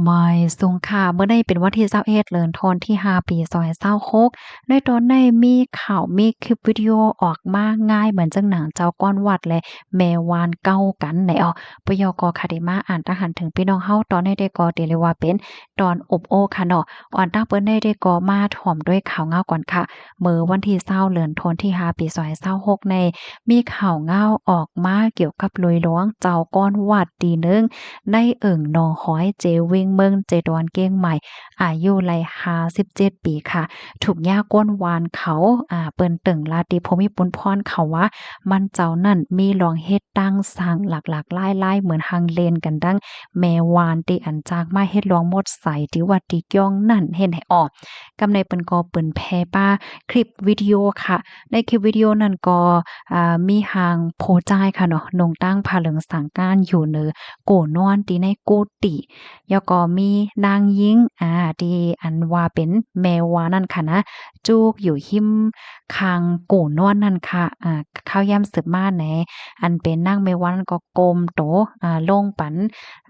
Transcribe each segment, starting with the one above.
ໝາຍສົງຄ່າ ມື້ນີ້ເປັນວັນທີຊາວເອັດ ເດືອນທັນວາ ປີສອງພັນຊາວຫົກ ໃນຕອນນີ້ມີຂ່າວ ມີຄລິບວິດີໂອອອກມາງ່າຍເໝືອນຈັ່ງໜັງ ເຈົ້າກ້ອນວັດ ແລະ ແມ່ວານເກົ່າກັນໃນອອກ ປະໂຫຍກກໍຄະເດມາອ່ານຕາງຫັນເຖິງພີ່ນ້ອງເຮົາ ຕອນນີ້ເດກໍເດເລີຍວ່າເປັນຕອນອົບໂອ້ຄ່ະເນາະ ອອນຕາງເປີດນີ້ເດກໍມາຖອມດ້ວຍຂ່າວງາວກ່ອນຄ່ະ ເມື່ອວັນທີຊາວ ເດືອນທັນວາ ປີສອງພັນຊາວຫົກນີ້ ມີຂ່າວງາວອອກມາກ່ຽວກັບລຸຍຫຼວງເຈົ້າກ້ອນວັດ ທີ່ໜຶ່ງ ໃນເອີ່ງໜອງຫອຍ ເຈວຽງເມືອງ ເຈດອນ ກຽງໃໝ່ ອາຍຸໄຫຼຫ້າສິບເຈັດປີຄ່ະ ຖືກຍາກ້ອນວານເຂົາ ອາ ເພິ່ນເຕີງລາດຕິຜູ້ມີບຸນພອນເຂົາວ່າ ມັນເຈົ້ານັ້ນມີລວງເຮັດຕັ້ງສ້າງຫຼາກໆຫຼາຍໆ ເໝືອນຫາງເລ່ນກັນດັ່ງແມ່ວານ ທີ່ອັນຈາກມາເຮັດລວງໝົດໃສ ທີ່ວັດທີ່ກ່ຽວນັ້ນເຮັດໃຫ້ອອກ ກຳໃນເພິ່ນກໍເຜີຍແຜ່ປາຄລິບວິດີໂອຄ່ະ ໃນຄລິບວິດີໂອນັ້ນກໍ ອາ ມີຮ່າງຜູ້ຊາຍຄ່ະເນາະ ນຸ່ງຕັ້ງຜ້າເຫຼືອງສັງການຢູ່ເໜືອໂກນອນທີ່ໃນກຸຕິ ແລ້ວກໍມີນາງຍິງ ອາ ທີ່ອັນວ່າເປັນແມ່ວານນັ້ນຄ່ະນະ ຈູກຢູ່ຮິມຂ້າງໂກນອນນັ້ນຄ່ະ ອາ ຂ່າວຍາມສືບມາແນ ອັນເປັນນາງແມ່ວານນັ້ນກໍກົ້ມໂຕ ອາ ລົງປັນ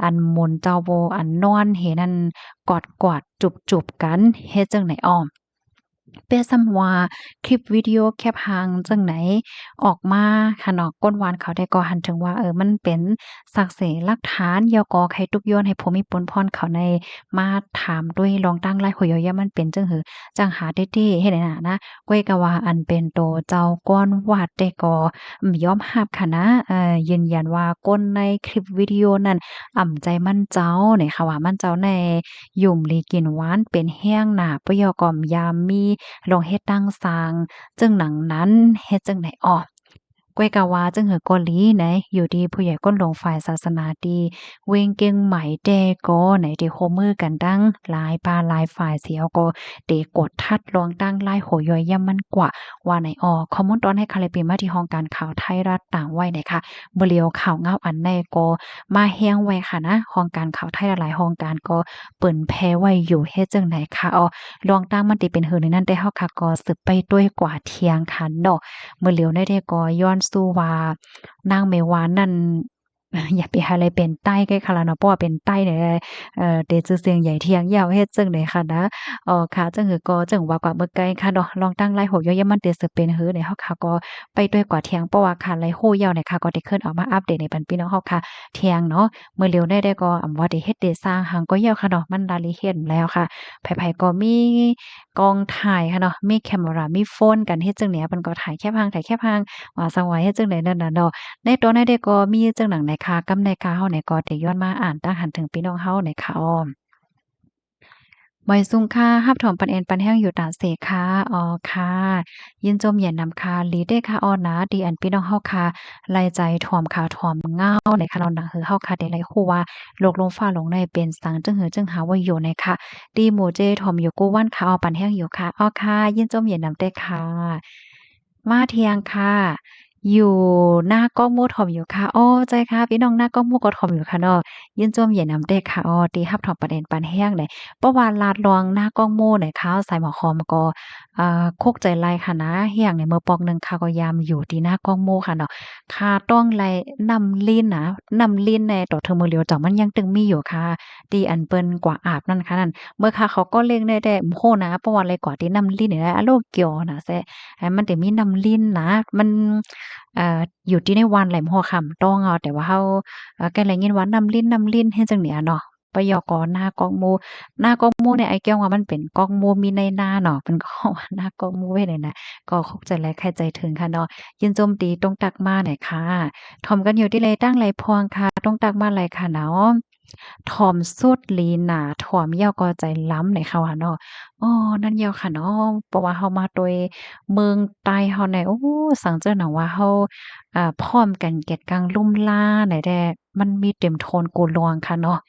ອັນໝູນເຈົ້າ ອັນນອນເຫັນນັ້ນ ກອດໆ ຈູບໆກັນ ເຮັດຈັ່ງໃດອ້ອ ເປັນສ່ຳວ່າຄລິບວິດີໂອແຄບຮ່າງຈັ່ງໃດອອກມາຄ່ະເນາະ ກົ້ນວານເຂົາໄດ້ກໍຫັນເຖິງວ່າ ເອີ ມັນເປັນສັກເສຫຼັກຖານ ແລ້ວກໍໄຂທຸກໂຍນໃຫ້ຜູ້ມີບຸນພອນເຂົາໃນມາຖາມດ້ວຍລອງຕັ້ງລາຍຫົວຍ່ອຍ ມັນເປັນຈັ່ງຫື ຈັ່ງຫາເດ້ໆ ເຮັດໃດນະ ກ້ອຍກະວ່າອັນເປັນໂຕເຈົ້າກ້ອນວັດເດ້ກໍ ອືມ ຍອມຮັບຄ່ະນະ ເອີ ຢືນຢັນວ່າກົ້ນໃນຄລິບວິດີໂອນັ້ນ ອຳໃຈມັນເຈົ້າ ໃນຄະວ່າມັນເຈົ້າໃນ ຢູ່ດີກິນຫວານເປັນແຮງໜ້າ ປະໂຫຍກກໍຍາມມີລວງເຮັດຕັ້ງສ້າງ ຈຶ່ງໜັງນັ້ນ ເຮັດຈັ່ງໃດອອກ ກ້ອຍກະວ່າ ຈຶ່ງຫືກໍດີໃນ ຢູ່ທີ່ຜູ້ໃຫຍ່ກົ້ນຫຼວງຝ່າຍສາສະໜາທີ່ເວັງກຽງໃໝ່ແຕ່ກໍໃນ ທີ່ຮ່ວມມືກັນຕັ້ງຫຼາຍພາກຫຼາຍຝ່າຍ ຊິເອົາກໍເຕກວດທັດລອງຕັ້ງລາຍຫົວຍ່ອຍ ຢ້ຳມັນກວ່າ ວ່າໃນອອກ ຂໍ້ມູນຕອນໃຫ້ຄາເລປີມາທີ່ຫ້ອງການຂ່າວໄທລັດຕາງໄວ້ໃນຄະ ເມື່ອລຽວຂ່າວງາວອັນໃນກໍມາແຮງໄວ້ຄະນະ ຫ້ອງການຂ່າວໄທຫຼາຍໆຫ້ອງການກໍ ເຜີຍແຜ່ໄວ້ຢູ່ ເຮັດຈັ່ງໃດຄະ ອໍ ລອງຕັ້ງມັນຕິເປັນຫືໃນນັ້ນ ແຕ່ເຮົາຄະກໍສືບໄປດ້ວຍກວ່າທ່ຽງຄະເນາະ ມື້ຫຼຽວໃນເດ້ກໍຍ້ອນສູ່ວ່າ ນາງແມ່ວານນັ້ນ ຢ່າໄປຫາໄລເປັນໃຕ້ແກ່ຄະລະເນາະ ເພາະວ່າເປັນໃຕ້ນີ້ ເອີ ເຕຊື່ສຽງໃຫຍ່ທ່ຽງຍາວ ເຮັດຈັ່ງໃດຄະນະ ອໍ ຄະ ຈັ່ງຫືກໍຈັ່ງວ່າກວ່າເມື່ອໄກຄະເນາະ ລອງຕັ້ງລາຍຫົວຍ່ອຍ ມັນເຕສືບເປັນຫືໃນ ເຮົາຄະກໍໄປດ້ວຍກວ່າທ່ຽງ ເພາະວ່າຄະໄລຮູ້ຍາວໃນຄະ ກໍໄດ້ຂຶ້ນເອົາມາອັບເດດໃຫ້ບັນພີ່ນ້ອງເຮົາຄະ ທ່ຽງເນາະ ມື້ຫຼຽວໃນໄດ້ກໍອຳວ່າໄດ້ເຮັດໄດ້ສ້າງຫຍັງກໍຍາວຄະເນາະ ມັນລາລີເຮັດແລ້ວຄະ ໃຜໆກໍມີກ້ອງຖ່າຍຄະເນາະ ມີແຄມເຣາ ມີໂຟນກັນ ເຮັດຈັ່ງໃດ ເພິ່ນກໍຖ່າຍແຄບຮ່າງ ຖ່າຍແຄບຮ່າງ ວ່າຊັ້ນວ່າເຮັດຈັ່ງໃດນັ້ນນະເນາະ ໃນຕອນໃນໄດ້ກໍມີຈັ່ງໜັງໃນຄະ ກັບໃນຄະເຮົາໃນກໍໄດ້ຍ້ອນມາອ່ານຕາງຫັນເຖິງພີ່ນ້ອງເຮົາໃນຄະ ໝາຍສຸງຄ່ະ ຮັບຖອມປັນແອນປັນແຮງຢູ່ຕາເສຄ່ະ ອໍ ຄ່ະ ຍິນຊົມຍິນນຳຄ່ະ ຫຼີເດຄ່ະ ອໍ ນາ ທີ່ອັນພີ່ນ້ອງເຮົາຄ່ະ ໄລ່ໃຈຖອມຂ່າວຖອມງາວໃນຄະເນາະ ໜັງຫືເຮົາຄ່ະ ໄດ້ໄລ່ຮູ້ວ່າໂລກລົມຟ້າຫຼົງໃນເປັນສັງ ຈຶ່ງຫືຈຶ່ງຫາວ່າຢູ່ໃນຄະ ທີ່ໝູ່ເຈຖອມຢູ່ກູ່ວັນຄ່ະ ອໍ ປັນແຮງຢູ່ຄ່ະ ອໍ ຄ່ະ ຍິນຊົມຍິນນຳເດຄ່ະ ມາທ່ຽງຄ່ະ ຢູ່ນາກອກໝູຖອມຢູ່ຄ່ະ ອໍ ໃຈຄ່ະ ພີ່ນ້ອງນາກອກໝູກໍຖອມຢູ່ຄ່ະເນາະ ຍິນຊົມຍິນນຳເດຄ່ະ ອໍ ທີ່ຮັບຖອມປັນແອນປັນແຮງໃດ ເພາະວ່າລາດລອງນາກອກໝູໃນຄະ ສາຍໝໍຄອມກໍ ເອີ ຄຸກໃຈໄລ່ຄ່ະນາ ຮຽງໃນມື້ປອກໜຶ່ງຄ່ະ ກໍຍາມຢູ່ທີ່ນາກອກໝູຄ່ະເນາະ ຄ່ະ ຕ້ອງໄລ່ນ້ຳລິນນະ ນ້ຳລິນໃນຕໍ່ເຖິງມື້ຫຼຽວເຈົ້າ ມັນຍັງຕຶງມີຢູ່ຄ່ະ ທີ່ອັນເພິ່ນກວາອາບນັ້ນຄ່ະນັ້ນ ເມື່ອຄ່ະເຂົາກໍເລັງໄດ້ແຕ່ ໂຫ ນາ ເພາະວ່າໄລ່ກວາທີ່ນ້ຳລິນນີ້ ອາໂລກຽວນະແຊ ໃຫ້ມັນໄດ້ມີນ້ຳລິນນະ ມັນ ເອີ ຢູ່ທີ່ໃນວັນແຫຼມຫົວຄ່ຳຕ້ອງເຮົາ ແຕ່ວ່າເຮົາ ເອີ ກໍໄດ້ຍິນວ່ານ້ຳລິນ ນ້ຳລິນ ເຮັດຈັ່ງນີ້ອະເນາະ ປະໂຫຍກກໍນາກອກໝູ ນາກອກໝູນີ້ ອ້າຍແກ້ວວ່າມັນເປັນກອກໝູມີໃນນາເນາະ ເພິ່ນກໍເວົ້າວ່ານາກອກໝູເຮັດໃດນະ ກໍຄົງຈະໄລ່ໄຂໃຈເຖິງຄ່ະເນາະ ຍິນຊົມທີ່ຕົງຕັກມາໃນຄ່ະ ຖອມກັນຢູ່ທີ່ໃດຕັ້ງໃດພອງຄ່ະ ຕົງຕັກມາໄດ້ຄ່ະເນາະ ຖອມສຸດຫຼີໜາ ຖອມຍາວກໍໃຈລຳໃນຄ່ະວ່າເນາະ ອໍ ນັ້ນຍາວຄ່ະເນາະ ເພາະວ່າເຮົາມາໂດຍເມືອງໃຕ້ເຮົາໃນ ໂອ້ ສັງເຈີໜັງວ່າເຮົາ ອາ ພ້ອມກັນເກດກັງລຸ່ມລາໃນແດ່ ມັນມີເຕັມໂທນກູລວງຄ່ະເນາະ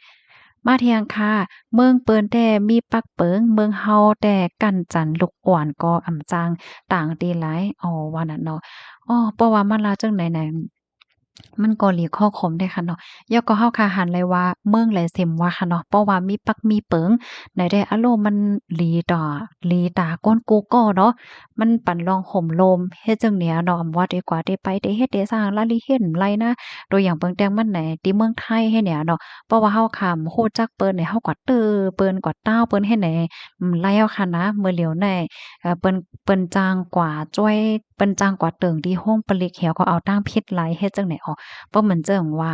ມາທ່ຽງຄ່ະ ເມືອງເພິ່ນແຕ່ມີປັກເປິງ ເມືອງເຮົາແຕ່ກັນຈັນລຸກອ່ອນ ກໍອຳຈັ່ງຕ່າງຕີຫຼາຍ ອໍ ວ່ານັ້ນເນາະ ອໍ ເພາະວ່າມາລາຈັ່ງໃດນັ້ນ ມັນກໍຫຼີຂໍ້ຄົມເດ້ຄະເນາະ. ແລ້ວກໍເຮົາຄະຫັນໄດ້ວ່າເມືອງໃດເຊັ່ນວ່າຄະເນາະ ເພາະວ່າມີປັກມີເປິງໃນແຕ່ອາລົມມັນຫຼີຕໍ່ ຫຼີຕາກົ້ນກູ່ກໍເນາະ ມັນປັນລອງໂຮມລົມເຮັດຈັ່ງເນີ້ຍເນາະ. ອຳວ່າແຕ່ກວ່າແຕ່ໄປແຕ່ເຮັດແຕ່ສ້າງລາລີເຮັດໄລ່ນະ ຕົວຢ່າງເບິ່ງແຕ່ງມັນໃນທີ່ເມືອງໄທເຮັດເນີ້ຍເນາະ ເພາະວ່າເຮົາຄະຮູ້ຈັກເປີນໃນ ເຮົາກວາດເຕີເປີນ ກວາດຕ້າວເປີນເຮັດໃນ ອືມ ໄລ່ເຮົາຄະນະ. ມື້ຫຼຽວໃນ ເອີ ເປີນ ເປີນຈ້າງກວາດຊ່ວຍ ເປັນຈ້າງກວາດເຕີງທີ່ໂຮງຜະລິດແລ້ວກໍເອົາຕ່າງຜິດໄລ່ເຮັດຈັ່ງໃດອອກ ບໍ່ເໝືອນຈັ່ງວ່າ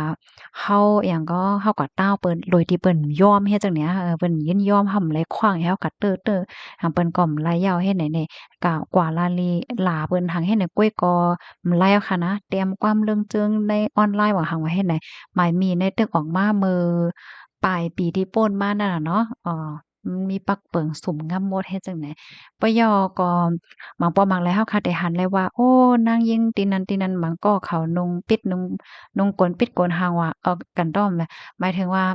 ເຮົາຫຍັງກໍ ເຮົາກໍຕ້າວເປີນໂດຍທີ່ເພິ່ນຍອມເຮັດຈັ່ງເນີ້ຍ ເອີ ເພິ່ນຍິນຍອມ ເຮົາບໍ່ໄດ້ຂວາງ ເຮົາກໍເຕີໆ ທາງເພິ່ນກໍບໍ່ໄລ່ເຮົາເຮັດໃດແດ່ ກະກວ່າລາລີລາເພິ່ນ ທາງເຮັດໃດກ້ວຍກໍບໍ່ໄລ່ເຮົາຄະນະ. ຕາມຄວາມເລື່ອງເຈີງໃນອອນລາຍວ່າ ຫາງວ່າເຮັດໃດ ໝາຍມີໃນຕຶກອອກມາເມື່ອປາຍປີທີ່ຜ່ານມານັ້ນລະເນາະ ເອີ ມັນມີປັກເປິງສຸມງຳໝົດເຮັດຈັ່ງໃດ. ປະເຢາະກໍບາງປອກບາງໄລເຮົາຄະໄດ້ຫັນແລ້ວວ່າ ໂອ້ ນາງຍິງທີ່ນັ້ນທີ່ນັ້ນ ບາງກໍເຂົານຸ່ງປິດ ນຸ່ງ ນຸ່ງກົນປິດກົນຫາງວ່າ ເອີ ກັນດ້ອມນະ ໝາຍເຖິງວ່າ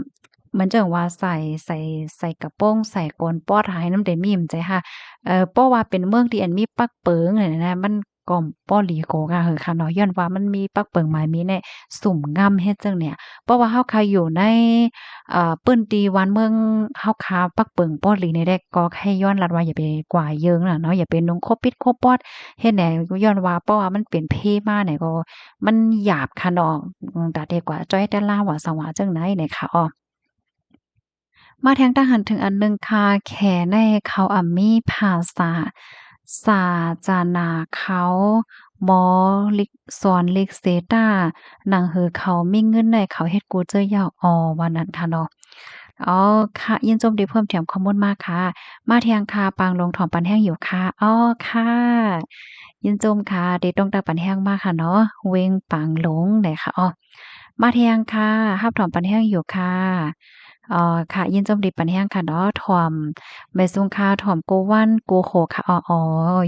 ມັນຈັ່ງວ່າໃສ່ ໃສ່ ໃສ່ກະໂປງ ໃສ່ກົນປອດ ໃຫ້ນຳໄດ້ມີ ມັນໃຈຫາ ເອີ ເພາະວ່າເປັນເມືອງທີ່ອັນມີປັກເປິງຫັ້ນນະ ມັນ ກໍບໍ່ຫຼີໂກກາເຮີຄະເນາະ ຍ້ອນວ່າມັນມີປັກເປິງໝາຍມີແນະ ສຸມງຳເຮັດຈັ່ງເນີ້ຍ. ເພາະວ່າເຮົາຄະຢູ່ໃນ ເອີ ພື້ນທີ່ບ້ານເມືອງເຮົາຄະ ປັກເປິງບໍ່ຫຼີແນະ ແຕ່ກໍໃຫ້ຍ້ອນລັດວ່າຢ່າໄປກວາເຢິງນະເນາະ ຢ່າໄປນຸ່ງຄົບປິດຄົບປອດເຮັດແນະ ຍ້ອນວ່າ ເພາະວ່າມັນເປັນເພມາແນະ ກໍມັນຫຍາບຄະເນາະ ອືມ ຕາເດກວ່າຈ້ອຍແຕ່ລາວວ່າສັງວ່າຈັ່ງໃດແນະຄະ ອໍ. ມາແທງຕາງຫັ້ນເຖິງອັນໜຶ່ງຄ່າ ແຂໃນເຂົາອຳມີພາສາ ສາສະໜາເຂົາ ໝໍລິກ ສອນລິກເຊຕາ ໜັງເຫີເຂົາມີເງິນໃນເຂົາເຮັດກູເຈີເຍົາ ອໍ ວ່ານັ້ນຄ່ະເນາະ. ອໍ ຄ່ະ ຍິນຊົມທີ່ເພີ່ມແຖມຂໍ້ມູນມາຄ່ະ. ມາແທງຄ່າ ປາງຫຼົງຖອມປັນແຮງຢູ່ຄ່ະ. ອໍ ຄ່ະ ຍິນຊົມຄ່ະ ທີ່ຕົງຕາປັນແຮງມາຄ່ະເນາະ ເວັງປາງຫຼົງ ໄດ້ຄ່ະ ອໍ. ມາແທງຄ່ະ ຮັບຖອມປັນແຮງຢູ່ຄ່ະ. ອໍ ຄ່ະ ຍິນຊົມດີປັນແຮງຄ່ະເນາະ ຖອມ ແມ່ຊຸງຄ່ະ ຖອມກູວັນ ກູໂຮຄ່ະ. ອໍ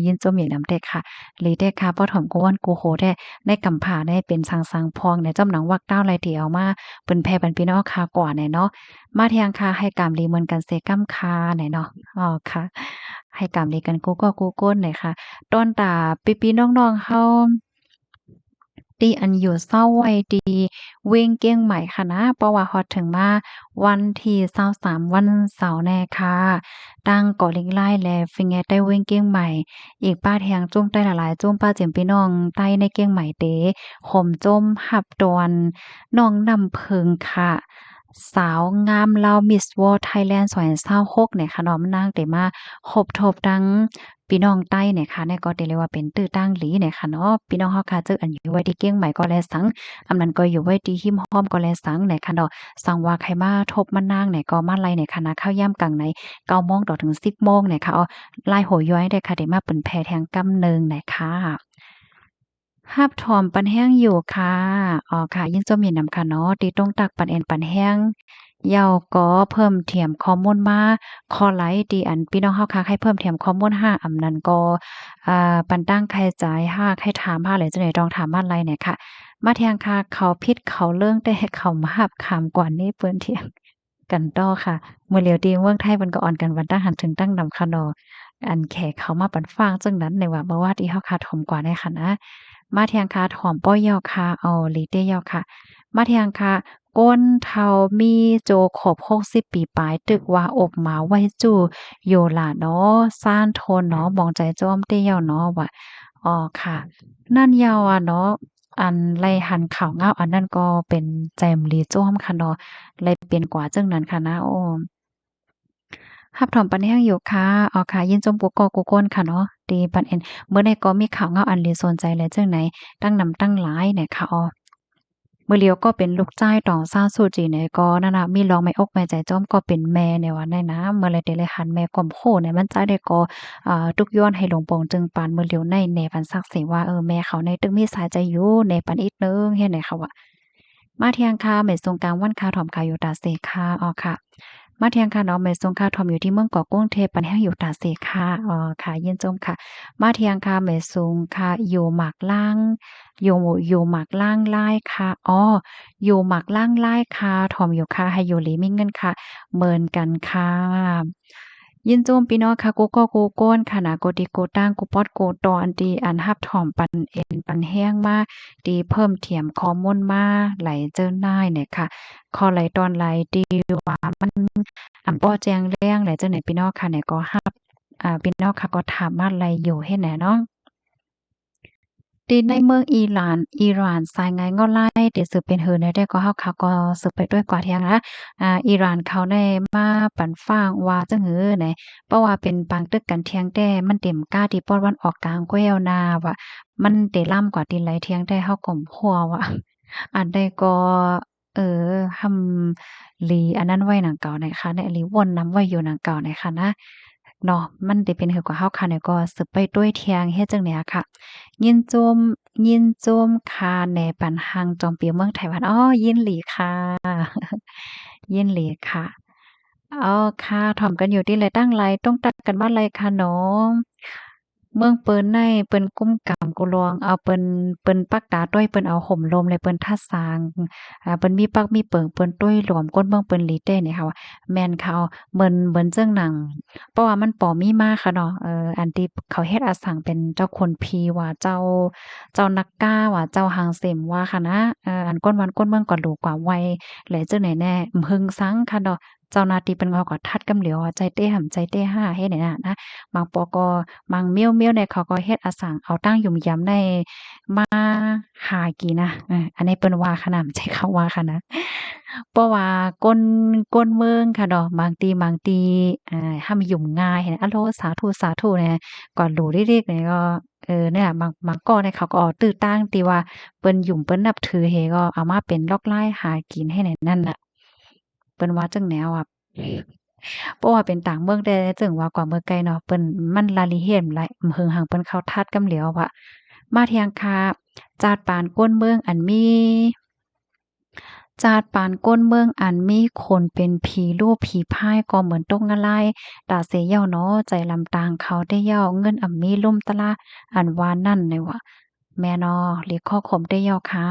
ຍິນຊົມອີກນຳແທ້ຄ່ະ ຫຼີແທ້ຄ່ະ ພໍຖອມກູວັນ ກູໂຮແທ້ ໃນກຳພາໄດ້ເປັນສັງສັງພອງ ໃນຈອມໜັງວັກຕ້າວໄລທີ່ເອົາມາເຜີຍແຜ່ປັນພີ່ນ້ອງຄ່ະກວ່າແນ່ເນາະ. ມາແທງຄ່ະ ໃຫ້ກາມດີເໝືອນກັນເສກຳຄ່ະແນ່ເນາະ. ອໍ ຄ່ະ ໃຫ້ກາມດີກັນກູກໍກູຄົນແນ່ຄ່ະ ຕ້ອນຕາພີ່ໆນ້ອງໆເຮົາ ທີ່ອັນຢູ່ເຊົາໄວ້ທີ່ເວັງກຽງໃໝ່ຄ່ະນະ ເພາະວ່າຮອດເຖິງມາວັນທີຊາວສາມ ວັນເສົາແນ່ຄ່ະ ທາງກໍລິກລາຍ ແລະ ຟິແງໃຕ້ເວັງກຽງໃໝ່ ອີກປາດແຮງຈຸ້ມໃຕ້ຫຼາຍໆຈຸ້ມ ປາເຈັມພີ່ນ້ອງໃຕ້ໃນກຽງໃໝ່ເຕ ໂຮມຈົ່ມຮັບຕອນນ້ອງນ້ຳເພິງຄ່ະ ສາວງາມລາວ Miss World Thailand ສອງພັນຊາວຫົກແນ່ຄ່ະເນາະ ນາງເຕມາພົບທົບທັງ ພີ່ນ້ອງໃຕ້ແນ່ຄ່ະ ແນ່ກໍໄດ້ເລີຍວ່າເປັນຕື້ຕັ້ງຫຼີແນ່ຄ່ະເນາະ. ພີ່ນ້ອງເຮົາຄ່ະ ເຈົ້າອັນຢູ່ໄວ້ທີ່ກຽງໃໝ່ກໍແລສັງ ອັນນັ້ນກໍຢູ່ໄວ້ທີ່ຮິມຮ່ອມກໍແລສັງແນ່ຄ່ະເນາະ ສັງວ່າໃຜມາທົບມານາງແນ່ກໍມາໄລ່ແນ່ຄ່ະນະ ເຂົ້າຍາມກາງໃນ ເກົ້າໂມງຕໍ່ເຖິງສິບໂມງແນ່ຄ່ະ. ອໍ ລາຍໂຫຍອຍເດ້ຄ່ະ ໄດ້ມາເປີແຜ່ແທງກຳໜຶ່ງແນ່ຄ່ະ. ຮັບຖອມປັນແຮງຢູ່ຄ່ະ. ອໍ ຄ່ະ ຍິນຊົມຍິນນຳຄ່ະເນາະ ທີ່ຕົງຕັກປັນແອນປັນແຮງ ແລ້ວກໍເພີ່ມຖຽມຂໍ້ມູນມາ ຂໍໄລທີ່ອັນພີ່ນ້ອງເຮົາຄ່ະ ໃຫ້ເພີ່ມຖຽມຂໍ້ມູນຫາ ອຳນັ້ນກໍ ອາ ປັນຕັ້ງໃຫ້ໃຈຫາ ໃຫ້ຖາມຫາ ແລະ ຈັ່ງໃດຕ້ອງຖາມມາໄລແນ່ຄ່ະ. ມາແທງຄ່ະ ເຂົາຜິດເຂົາເລື່ອງ ແຕ່ເຂົາມາຮັບຄຳກວ່ານີ້ເພິ່ນຖຽງ ກັນຕໍ່ຄ່ະ. ມື້ຫຼຽວທີ່ເມືອງໄທເພິ່ນກໍອ່ອນກັນວັນຕາຫັນເຖິງຕັ້ງນຳຄະເນາະ ອັນແຂເຂົາມາປັນຝາງຈັ່ງນັ້ນ ໃນວ່າເມື່ອວານທີ່ເຮົາຄາຖອມກວ່າໃນຂະນະ ມາແທງຄາຖອມປ້ອຍເຍົາຄ່ະ ເອົາລີເຕເຍົາຄ່ະ. ມາແທງຄ່ະ ກົ້ນເຖົ້າມີໂຈຄົບຫົກສິບປີປາຍ ຕຶກວ່າອົບມາໄວ້ຈູ້ຢູ່ລະເນາະ ຊານໂທນເນາະ ມອງໃຈຈ້ອມເຕເຍົາເນາະ ວ່າ ອໍ ຄ່ະ ນັ້ນເຍົາອະເນາະ. ອັນໄລ່ຫັນຂ່າວງາວອັນນັ້ນກໍເປັນໃຈມະລີຈ້ອມຄ່ະເນາະ ໄລ່ປ່ຽນກວ່າຈັ່ງນັ້ນຄ່ະນະ. ໂອ້ ຮັບຖອມປັນແຮງຢູ່ຄ່ະ. ອໍ ຄ່ະ ຍິນຊົມກູ່ກໍກູ່ຄົນຄ່ະເນາະ ທີ່ປັນແອນ ມື້ໃດກໍມີຂ່າວງາວອັນລີສົນໃຈແລະ ຈັ່ງໃດ ຕັ້ງນຳຕັ້ງຫຼາຍແນ່ຄ່ະ. ອໍ ມື້ຫຼຽວກໍເປັນລູກຊາຍຕອງຊາວຊູຈີແນ່ ກໍນັ້ນນະ ມີລອງແມ່ອົກແມ່ໃຈຈ້ອມ ກໍເປັນແມ່ແນ່ວ່ານັ້ນນະ. ເມື່ອໃດເຕໄດ້ຫັນແມ່ກວມໂຄແນ່ ມັນຈະໄດ້ກໍ ອາ ຕຸກຍ້ອນໃຫ້ຫຼົງປົງຈຶ່ງປານ ມື້ຫຼຽວໃນແນ່ ປານສັກເສວ່າ ເອີ ແມ່ເຂົາໃນຕຶກມີສາຍໃຈຢູ່ແນ່ ປານອີກໜຶ່ງເຮັດໃນເຂົາວ່າ. ມາທຽງຄ່ະ ແມ່ຊົງກາງວັນຄ່ະ ຖອມຄ່ະຢູ່ຕາເສຄ່ະ. ອໍ ຄ່ະ ມາທຽງຄ່ະເນາະ ແມ່ຊົງຄ່ະ ຖອມຢູ່ທີ່ເມືອງກອກກຸງເທບ ປັນແຮງຢູ່ຕາເສຄ່ະ. ອໍ ຄ່ະ ຍິນຊົມຄ່ະ. ມາທຽງຄ່ະ ແມ່ຊົງຄ່ະ ຢູ່ໝາກລາງ ຢູ່ ຢູ່ໝາກລາງລາຍຄ່ະ. ອໍ ຢູ່ໝາກລາງລາຍຄ່ະ ຖອມຢູ່ຄ່ະ ໃຫ້ຢູ່ດີມີເງິນຄ່ະ ເໝືອນກັນຄ່ະ. ຍິນຊົມພີ່ນ້ອງຄ່ະ ກູ່ເກາະກູ່ກ້ອນຄ່ະນະ ກູ່ທີ່ກູ່ຕ່າງ ກູ່ປອດກູ່ຕອນ ທີ່ອັນຮັບຖອມປັນເອັນປັນແຮງມາ ທີ່ເພີ່ມຖຽມຂໍ້ມູນມາຫຼາຍເຈີນາຍແນ່ຄ່ະ. ຂໍຫຼາຍຕອນຫຼາຍທີ່ວ່າມັນ ອຳ ບໍ່ແຈ້ງແຈ້ງຫຼາຍຈັ່ງໃດ ພີ່ນ້ອງຄ່ະແນ່ ກໍຮັບ ອາ ພີ່ນ້ອງຄ່ະກໍຖາມມາຫຼາຍຢູ່ເຮັດແນ່ເນາະ. ທີ່ໃນເມືອງອີຣານ ອີຣານ ສາຍງາຍງໍ້ລາຍ ທີ່ສືບເປັນຫືແນວໃດກໍເຮົາຄ່ະກໍສືບໄປດ້ວຍກວ່າທຽງນະ ອາ ອີຣານເຂົາໄດ້ມາປັນຝາກວ່າຈັ່ງຮືແນ່ ເພາະວ່າເປັນປາງຕຶກກັນທຽງແຕ່ ມັນເຕັມກ້າທີ່ປອດວັນອອກກາງແກ້ວນາວ່າ ມັນເຕລ້ຳກວ່າທີ່ໄຫຼທຽງແຕ່ ເຮົາກໍບໍ່ຮູ້ວ່າ ອັນໃດກໍ ເອີ ຮ່ຳລີອັນນັ້ນໄວ້ນຳເກົ່າໃນຄະແນະ ລີວົນນຳໄວ້ຢູ່ນຳເກົ່າໃນຄະນະ ເນາະ ມັນໄດ້ເປັນຄືກວ່າເຮົາຄະແນະ ກໍສືບໄປດ້ວຍທຽງເຮັດຈັ່ງໃດອະຄະ. ຍິນຊົມ ຍິນຊົມຄະແນ ປັນຮັງຈອມປິວເມືອງໄທຫວັນ ອໍ ຍິນດີຄະ ຍິນດີຄະ. ອໍ ຄະ ຖອມກັນຢູ່ທີ່ໃດຕັ້ງຫຼາຍ ຕ້ອງຕັດກັນມາໄລຄະເນາະ. ເມືອງເປີນໃນ ເປັນກຸ້ມກາມກຸລອງ ເອົາເປັນ ເປັນປັກຕາຕ້ອຍ ເປັນເອົາຫົມລົມ ແລະ ເປັນທັດສາງ ອາ ເປັນມີປັກມີເປີງ ເປັນຕ້ອຍລວມ ກົ້ນເມືອງເປັນລີແຕ້ນີ້ເຮົາ ແມ່ນເຂົາ ເໝືອນ ເໝືອນເຊິ່ງໜັງ ເພາະວ່າມັນປໍມີມາຄະເນາະ ເອີ ອັນທີ່ເຂົາເຮັດອາສັງເປັນເຈົ້າຄຸນພີວ່າ ເຈົ້າ ເຈົ້ານັກກາວ່າ ເຈົ້າຮັງເສມວ່າຄະນະ ເອີ ອັນກ້ນບ້ານກ້ນເມືອງກໍຫຼູກວ່າໄວ ແລະ ຈັ່ງໃດແນ່ ຫຶງສັງຄະເນາະ. ເຈົ້າໜ້າທີ່ເພິ່ນເຂົາກໍທັດກຳຫຼຽວວ່າ ໃຈເຕະຫຳໃຈເຕະຫາເຮັດແນວນັ້ນນະ ບາງປອກກໍ ບາງມ້ຽວໆ ແນ່ ເຂົາກໍເຮັດອາສັງເອົາຕັ້ງຫຍຸມຢຳໃນມາຫາກິນນະ ເອີ ອັນນີ້ເພິ່ນວ່າຂະໜາດ ໃຈເຂົາວ່າຂະໜາດ ເພາະວ່າກົ້ນ ກົ້ນເມືອງຄະເນາະ ບາງທີ ບາງທີ ອາ ຫຳຫຍຸມງ່າຍ ອາໂລ ສາທຸ ສາທຸ ແນ່ ກໍຫຼູລິລິກ ແນ່ ກໍ ເອີ ແນ່ ບາງ ບາງກ້ອນເຂົາກໍເອົາຕື້ຕັ້ງທີ່ວ່າເພິ່ນຫຍຸມເພິ່ນນັບຖືເຮ ກໍເອົາມາເປັນລອກລາຍຫາກິນໃຫ້ແນວນັ້ນນະ. ເພິ່ນວ່າຈັ່ງແນວອະ ເພາະວ່າເປັນຕ່າງເມືອງແດ່ ເຊິ່ງວ່າກວ່າເມືອງໄກເນາະ ເພິ່ນ ມັນລາຍລະອຽດຫຼາຍ ຫຶງຫັງເພິ່ນເຂົ້າທັດກຳຫຼຽວວ່າ ມາທຽງຄະ ຈາດປານກົ້ນເມືອງອັນມີ ຈາດປານກົ້ນເມືອງອັນມີຄົນເປັນຜີລູກຜີພາຍ ກໍເໝືອນຕົກງະລາຍຕາເສຍເຍົາເນາະ ໃຈລຳຕາງເຂົາແຕ່ເຍົາ ເງິນອຳມີລຸ່ມຕະລາ ອັນວ່ານັ້ນແນ່ວ່າ ແມ່ນເນາະ ລີຂໍຄົມແຕ່ເຍົາຄ່ະ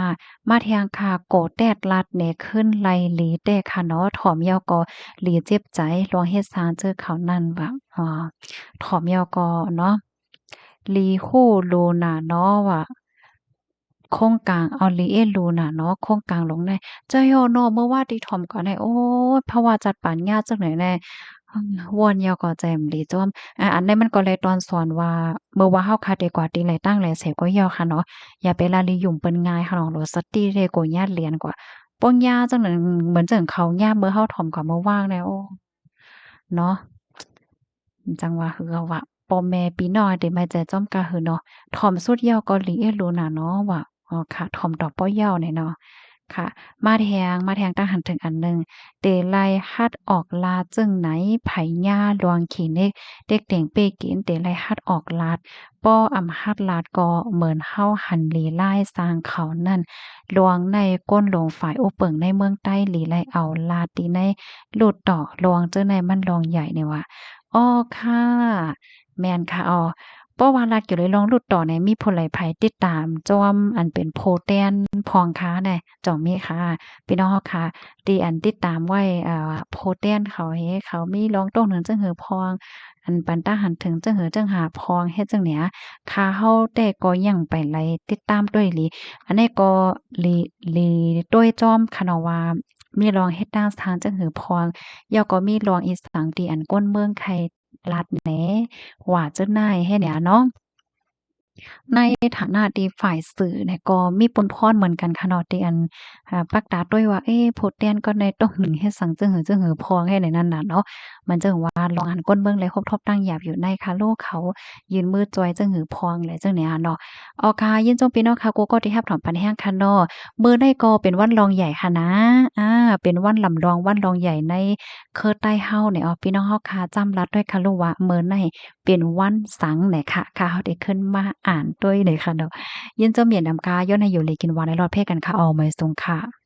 ມາທຽງຄ່ະ ໂກແຕດລັດແນ່ ຂຶ້ນໄລ່ລີແຕ່ຄ່ະເນາະ ຖອມເຍົາກໍລີເຈັບໃຈ ລວງເຮັດຊ່າງເຈີເຂົານັ້ນວ່າ ອໍ ຖອມເຍົາກໍເນາະ ລີຮູ້ລູນາເນາະວ່າ ໂຄງກາງ ເອົາ ລີເອລູນາເນາະ ໂຄງກາງລົງໃນ ເຈົ້າເຮົາເນາະ ເມື່ອວານທີ່ຖອມກ່ອນໃນ ໂອ້ຍ ພະວ່າຈັດປານຍາກຈັ່ງໃດແນ່ ວອນເຍົາກໍໃຈມາລີຈອມ ອາ ອັນໃດມັນກໍໄລ່ຕອນສອນວ່າ ເມື່ອວ່າເຮົາຄາເດກວ່າຕີໄລ່ຕັ້ງແລເສຍກໍເຍົາຄ່ະເນາະ ຢ່າໄປລາລີຫຍຸ້ມເພິ່ນງ່າຍຄ່ະເນາະ ໂລສະຕິເດໂກຍາດລຽນກວ່າ ປ້ອງຍາຈັ່ງນັ້ນ ເໝືອນຈັ່ງເຂົາຍາເມື່ອເຮົາຖອມກວ່າເມື່ອວາງແນ່ ໂອ້ ເນາະ ຈັ່ງວ່າຄືວ່າ ພໍ່ແມ່ພີ່ນ້ອງເດ ມາແຈຈອມກະຫືເນາະ ຖອມສຸດເຍົາກໍລີເອລູນາເນາະວ່າ ອໍ ຄ່ະ ຖອມຕໍ່ປ້ອຍເຍົາແນ່ເນາະ ຄ່ະ ມາແທງ ມາແທງຕັ້ງຫັນເຖິງອັນໜຶ່ງ ເຕໄລ່ຫັດອອກລາດຈຶ່ງໃນ ໃຜຍາລວງຂີ້ເນັກ ເຕັກເຕັງເປ້ກິນ ເຕໄລ່ຫັດອອກລາດ ປໍອຳຫັດລາດກໍເໝືອນເຮົາຫັນລີລາຍຊ່າງເຂົານັ້ນ ລວງໃນກົ້ນລົງຝາຍອຸເປິງໃນເມືອງໃຕ້ ລີໄລ່ເອົາລາດຕີໃນ ຫຼຸດຕໍ່ລວງເຈີໃນມັນລວງໃຫຍ່ນີ້ວ່າ ອໍ ຄ່ະ ແມ່ນຄ່ະ ອໍ ເພາະວ່າລັດກ່ຽວເລື່ອງຫຼຸດຕໍ່ນີ້ ມີຜູ້ໃດໃຜຕິດຕາມຈອມ ອັນເປັນໂພແຕນພອງຄາແນ່ ຈອງມີຄ່ະ ພີ່ນ້ອງເຮົາຄ່ະ ທີ່ອັນຕິດຕາມໄວ້ ເອີ ໂພແຕນເຂົາເຮ ເຂົາມີລອງຕົກເໜືອຈັ່ງຫືພອງ ອັນປັນຕາຫັນເຖິງຈັ່ງຫືຈັ່ງຫາພອງ ເຮັດຈັ່ງເນີ້ຍ ຄ່າເຮົາແຕ່ກໍຍັງໄປໄລ່ຕິດຕາມດ້ວຍລີ ອັນນີ້ກໍລີ ລີດ້ວຍຈອມຄ່ະເນາະວ່າ ມີລອງເຮັດດ້ານທາງຈັ່ງຫືພອງ ແລ້ວກໍມີລອງອີ່ສັງທີ່ອັນກົ້ນເມືອງໄຄ ລັດແນ່ ວ່າເຈົ້ານາຍໃຫ້ແນ່ເນາະ ໃນຖານະທີ່ຝ່າຍສື່ນີ້ກໍມີປົນພອນເໝືອນກັນຄ່ະເນາະ ທີ່ອັນ ອາ ປັກຕາດ້ວຍວ່າ ເອ ໂພແຕນກໍໄດ້ຕົກໜຶ່ງເຮັດສັງຈຶ່ງຫື ຈຶ່ງຫືພອງໃຫ້ໃນນັ້ນນະເນາະ ມັນຈຶ່ງວ່າລອງຫັນກົ້ນເມືອງແລະຮົບທົບຕັ້ງຢາບຢູ່ໃນຄາໂລເຂົາ ຍື່ນມືຈອຍຈຶ່ງຫືພອງແລະຈັ່ງນີ້ຫັ້ນເນາະ ເອົາຄ່ະ ຍິນຊົມພີ່ນ້ອງຄ່ະ ກູ່ກໍທີ່ຮັບຖອມປັນແຮງຄ່ະເນາະ ມື້ໃດກໍເປັນວັນລອງໃຫຍ່ຫັ້ນນະ ອາ ເປັນວັນລຳລອງ ວັນລອງໃຫຍ່ໃນ ເຄີໃຕ້ເຮົານີ້ ເອົາ ພີ່ນ້ອງເຮົາຄ່ະ ຈຳລັດດ້ວຍຄ່ະລູກວ່າ ມື້ໃນເປັນວັນສັງແນ່ຄ່ະ ຂ້າເຮົາໄດ້ຂຶ້ນມາອ່ານດ້ວຍເລີຍຄ່ະເນາະ ຍິນຊົມຍິນນຳຄ່ະ ຍ້ອນໃຫ້ຢູ່ດີກິນຫວານ ແລະ ລອດແພກັນຄ່ະ ເອົາ ມາຍສູງຄ່ະ.